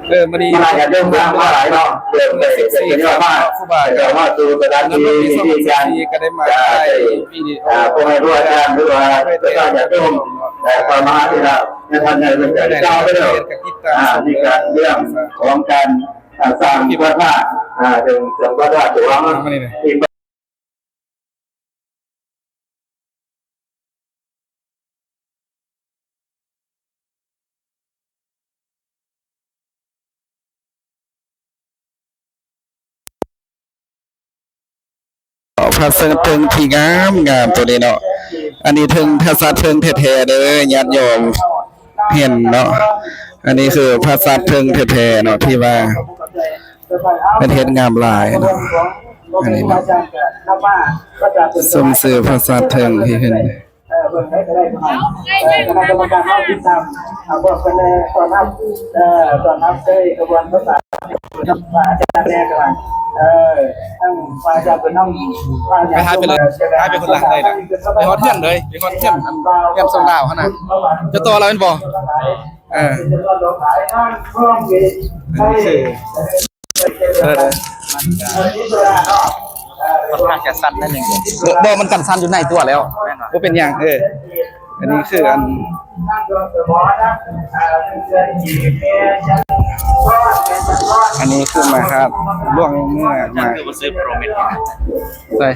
ເອີ ມື້ນີ້ ມາຫຼາຍກັນເດີ ມາຫຼາຍເນາະ ເດີນໄປເປັນເຈົ້າພາບ ເຈົ້າພາບສູ່ສະຖານທີ່ ທີ່ມີການ ກໍໄດ້ມາຖ່າຍວິດີໂອ ອ່າ ພໍ່ແມ່ຄູອາຈານ ຫຼືວ່າເຈົ້າພາບຍາດໂຍມ ແລະ ພະມະຫາເຖລະ ແລະ ທ່ານໃຫຍ່ເພິ່ນກໍກ່າວໄປແລ້ວ ອ່າ ມີການເລື່ອງຂອງການ ອ່າ ສ້າງພະທາດ ອ່າ ເຖິງ ເຖິງພະທາດຫຼວງ ທີ່ ພະສາດເທິງທີ່ງາມໆ ຕົວນີ້ເນາະ ອັນນີ້ເຖິງພະສາດເທິງແທ້ໆ ເດີ ຍາດໂຍມ ເຫັນເນາະ ອັນນີ້ຄືພະສາດເທິງແທ້ໆ ເນາະ ທີ່ວ່າເພິ່ນເຮັດງາມຫຼາຍເນາະ ອັນນີ້ເນາະ ສົມຊື່ພະສາດເທິງທີ່ເພິ່ນ ໄປຫາໄປເລີຍ ຫາໄປຄົນລະເຮືອນເລີຍນະ ໄປຮອດເຮືອນເລີຍ ໄປຮອດເຮືອນ ອັນ ເຮືອນຊົງລາວຫັ້ນນະ ເຈົ້າຕໍ່ລາວແມ່ນບໍ່? ເອີ ເອີ ເອີ ຂ້ອນຂ້າງຈະສັ່ນໜ້ອຍໜຶ່ງ ບໍ່ ມັນກັນສັ່ນຢູ່ໃນຕົວແລ້ວ ບໍ່ເປັນຫຍັງ ເອີ. ອັນນີ້ຄືອັນ ອັນນີ້ຄືມາຫາດຫຼວງເມືອງ ມາ ຄືບໍ່ຊື້ໂປຣແມັກ ໃສ່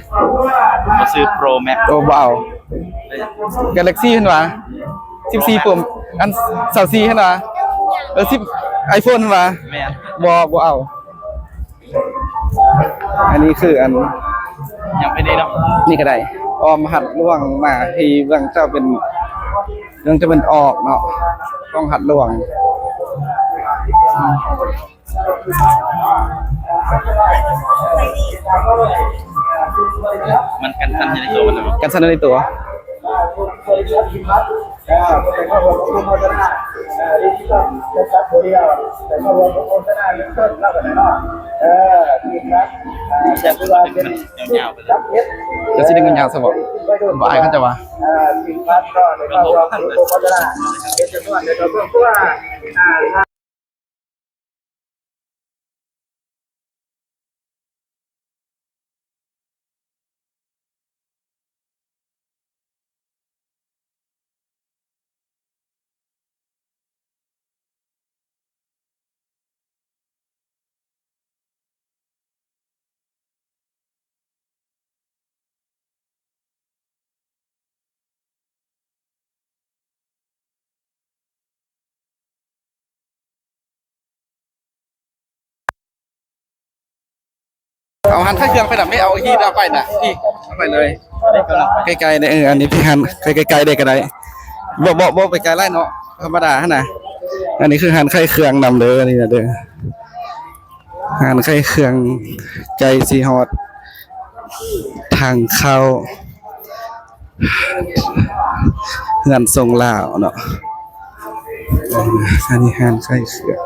ບໍ່ຊື້ໂປຣແມັກ ໂອ້ ບໍ່ເອົາ ກາແລັກຊີຫັ້ນຫວາ ສິບສີ່ໂປຣ ອັນ ຊາວສີ່ຫັ້ນຫວາ ເອີ ສິບ ໄອໂຟນຫັ້ນຫວາ ແມ່ນ ບໍ່ ບໍ່ເອົາ. ອັນນີ້ຄືອັນ ຍັງໄປນີ້ເນາະ ນີ້ກໍໄດ້ ອ້ອມຫາດຫຼວງມາທີ່ເບື້ອງເຈົ້າເປັນ ເບື້ອງຕາເວັນອອກເນາະ ຂອງຫາດຫຼວງ ມັນກັນສັ່ນຢູ່ໃນຕົວມັນນະ ກັນສັ່ນຢູ່ໃນຕົວ. ເຈົ້າຊິໄດ້ເງິນຍາວຊະບໍ່? ບໍ່ອາຍເຂົາເຈົ້າວ່າ? ເອົາຫັ້ນໃສ່ເຄື່ອງໄປນຳ ແມ່ເອົາຮີດເອົາໄປນະ ພີ້ ເອົາໄປເລີຍ ໃກ້ໆ ເດີ ເອີ ອັນນີ້ພີ້ ຫັ້ນໃກ້ໆ ເດີກໍໄດ້ ບໍ່ ບໍ່ ບໍ່ໄປໄກຫຼາຍເນາະ ທຳມະດາຫັ້ນນະ ອັນນີ້ຄືຮ້ານຂາຍເຄື່ອງນຳເດີ ອັນນີ້ນະເດີ. ຮ້ານຂາຍເຄື່ອງໃກ້ຊິຮອດທາງເຂົ້າເຮືອນຊົງລາວເນາະ ອັນນີ້ຮ້ານຂາຍເຄື່ອງ.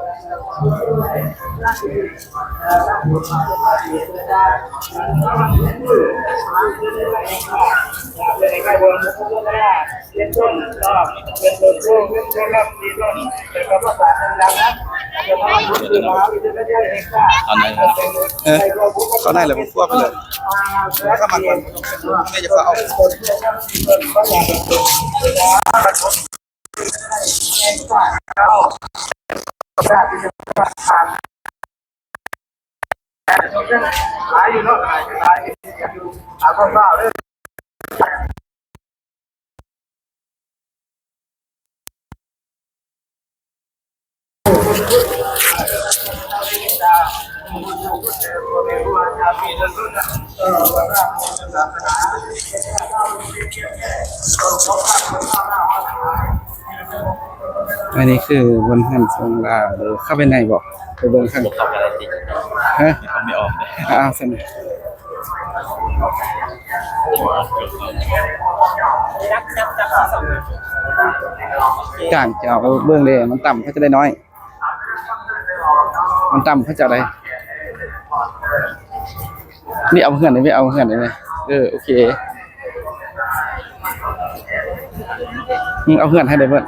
ເອົາໃນ ເອີ ເຂົ້າໃນແລ້ວບໍ່ໄປເລີຍ ເຂົ້າມາກ່ອນ ແມ່ຢ່າຟ້າວເອົາ. ອັນນີ້ຄືບ່ອນຫັ້ນຊົງລາວເດີ ເຂົ້າໄປໃນບໍ່? ໄປເບິ່ງຂ້າງ ບໍ່ເຂົ້າໄປແລ້ວຕິ ຮະ? ເຂົ້າໄປອອກເດີ ອ້າວ ຊັ້ນ ກາງຈະເອົາເບິ່ງເດ້ ມັນຕ່ຳເຂົາຈະໄດ້ນ້ອຍ ມັນຕ່ຳເຂົາຈະໄດ້ ນີ້ເອົາເຮືອນໄດ້ໄໝ? ເອົາເຮືອນໄດ້ໄໝ? ເອີ ໂອເຄ ອືມ ເອົາເຮືອນໃຫ້ໄດ້ເບິດ.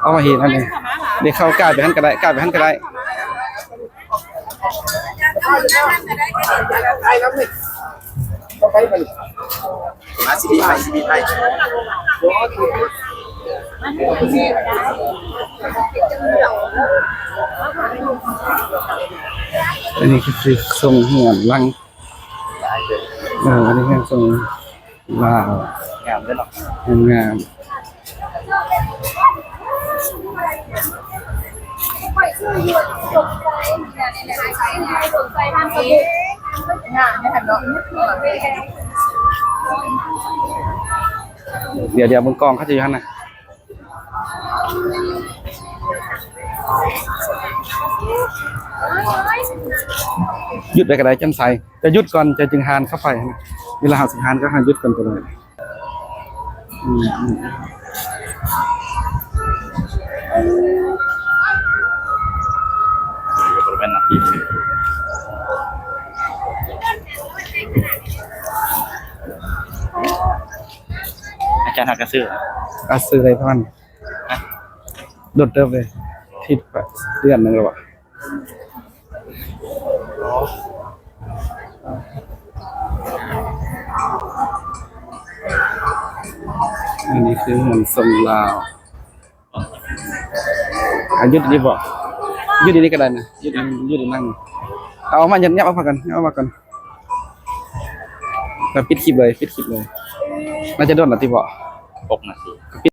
ເອົາມາເຮັດອັນນີ້ ເດ ເຂົ້າກາຍໄປຫັ້ນກໍໄດ້ ກາຍໄປຫັ້ນກໍໄດ້. ອັນນີ້ຄືສົ່ງເຮືອນຫຼັງ ເອີ ອັນນີ້ເຮືອນສົ່ງ ວ້າວ ງາມເດ້ເນາະ ງາມໆ. ດຽວໆ ເບິ່ງກ້ອງເຂົາເຈົ້າຢູ່ຫັ້ນນະ. ຢຸດໄວ້ກໍໄດ້ ຈັ່ງໃສ ຈະຢຸດກ່ອນ ຈະຈຶ່ງຫານເຂົ້າໄປຫັ້ນນະ. ເວລາເຮົາຊິຫານກໍໃຫ້ຢຸດກ່ອນກໍໄດ້. ອືມ ອືມ ອາຈານຫາກະຊື້ ອາ ຊື້ໄດ້ປະມານ ຮະ ດົນເຕີບເລີຍ ທິດ ເດືອນໜຶ່ງແລ້ວຫວາ. ອັນນີ້ຄືເຮືອນຊົງລາວ. ອາ ຢຸດນີ້ບໍ່? ຢຸດນີ້ກໍໄດ້ນະ ຢຸດນີ້ ຢຸດນີ້ນັ່ງ. ເອົາອອກມາ ຍັບອອກມາກ່ອນ ຍັບອອກມາກ່ອນ ແລ້ວປິດຄລິບເລີຍ ປິດຄລິບເລີຍ. ໜ້າຈະດົນລະຕິບໍ່? ຫົກນາທີ.